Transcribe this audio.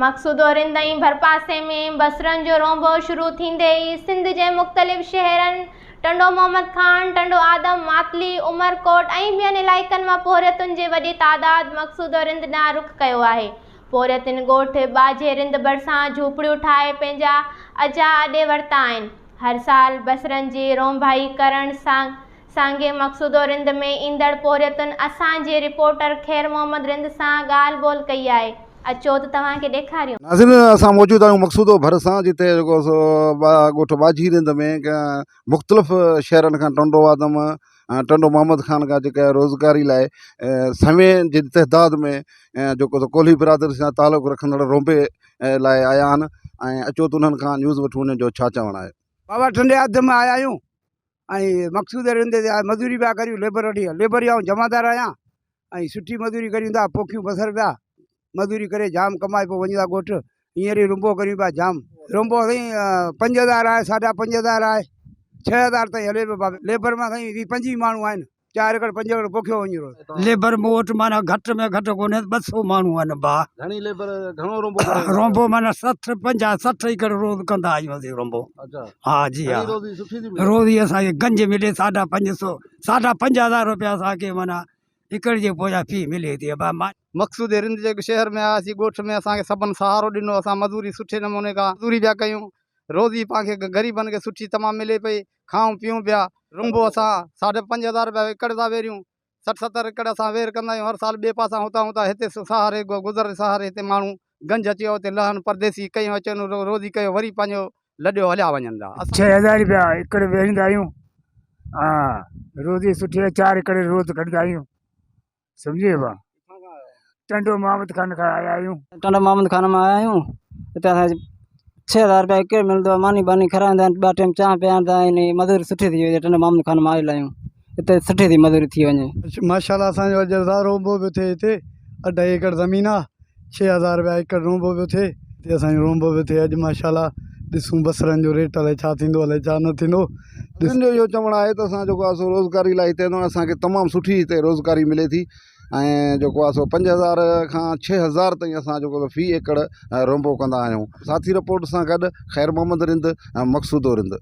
مقصودو رند ۽ ڀرپاسي ۾ بصرن جو رونبو شروع ٿيندي ئي سنڌ جي مختلف شهرن ٽنڊو محمد خان، ٽنڊو آدم، ماتلي، عمرڪوٽ ۽ ٻين علائقن مان پورهيتن جي وڏي تعداد مقصودو رند ڏانهن رخ ڪيو آهي. پورهيتن ڳوٺ ٻاجهي رند ڀرسان جهوپڙيون ٺاهي پنهنجا اجها اڏي ورتا آهن. هر سال بصرن جي رونبائي ڪرڻ سان سانگي مقصودو رند ۾ ايندڙ پورهيتن اسان جي رپورٽر خير محمد رند سان ڳالهه ٻولهه ڪئي آهي اچو ته توهان کي ڏيکاريون. ناظرين اسان موجود آهيون مقصودو ڀرسان جتي جيڪو سو ڳوٺ ٻاجهي رند ۾ مختلف شهرن کان ٽنڊو آدم ٽنڊو محمد خان کان جيڪا روزگاري لاء سوين جي تعداد ۾ جيڪو سو ڪولهي برادري سان تعلق رکندڙ رونبي لاء آيا آهن ۽ اچو ته انهن کان نيوز وٺون انهن جو ڇا چوڻ آهي. بابا ٽنڊي آدم مان آيا آهيون ۽ مقصود رند تي مزوري پيا ڪريون ليبر وٺي ليبر آئون جمعدار آهيان ۽ سٺي مزوري ڪريون ٿا پوکيون بصر پيا مزوري ڪري جام ڪمائي پوء وڃون ٿا ڳوٺ هينئر ئي رنبو ڪريون پيا جام رنبو سائين 5000 آهي ساڍا 5000 آهي 6000 تائين هلي پيو بابا ليبر مان سائين 20 25 ماڻهو آهن چار ايڪڙ پنج ايڪڙ پوکيو وڃي روز. ليبر مون وٽ معنيٰ گهٽ ۾ گهٽ ڪونهي ته 200 ماڻهو آهن ڀاء. گهڻي ليبر گهڻو رونبو ڪرائيندا رونبو معنيٰ سٺ پنجاهه 60 ايڪڙ روز ڪندا آهيون اسين رونبو. ها جي ها روزي سٺي ٿي ملي. روزي اسان کي گنج ملي ساڍا پنج سو ساڍا 5000 روپيا اسان کي معنيٰ ايڪڙ جي پويان في ملي ٿي ڀاء. مقصود رند جي شهر ۾ آياسين ڳوٺ ۾ اسان کي سڀن سهارو ڏنو اسان مزوري سٺي نموني کان مزوري پيا ڪيون روزي پان کي غريبن کي سٺي تمام ملي پئي کائون پيئون پيا رنبو اسان ساڍا 5000 رپيا ايڪڙ ٿا ويريون سٺ ستر ايڪڙ اسان وير ڪندا آهيون هر سال ٻئي پاسا هتان هتان هتي سهاري گذر سهاري هتي ماڻهو گنج اچيو هتي لهن پرديسي ڪيون اچن روزي ڪيو وري پنهنجو لڏيو هليا وڃن ٿا. 6000 رپيا ايڪڙ ويريندا آهيون ها روزي سٺي چار ايڪڙ روز ڪڍندا آهيون سمجهي ويو ٽنڊو محمد خان کان آيا آهيون. ٽنڊو محمد خان مان آيا آهيون هتي اسان کي 6000 رپيا ايڪڙ ملندو آهي ماني باني کارائيندا آهن ٻه ٽيم چانهه پياريندا آهن مزوري سٺي ٿي وڃي ٽنڊو محمد خان مان آيل آهيون هتي سٺي ٿي مزوري ٿي وڃي. ماشاء الله اسان جو اڄ رونبو پيو ٿئي هتي اڍائي ايڪڙ زمين آ 6000 رپيا ايڪڙ رونبو پيو ٿئي هتي اسان جو رونبو پيو ٿئي اڄ ماشاء الله ڏسون بصرن جو ريٽ الائي ڇا ٿيندو الائي ڇا نه ٿيندو. تن جو اهو چوڻ آهي ته اسان جيڪو آهي سو روزگاري لاء هتي ايندا آهيون اسان کي تمام سٺي هتي روزگاري ملي ٿي ۽ جيڪو آهي سو 5000 کان 6000 تائين اسان جيڪو سو في ايڪڙ رونبو ڪندا آهيون ساٿي رپورٽ سان گڏ خير محمد رند ۽ مقصودو رند.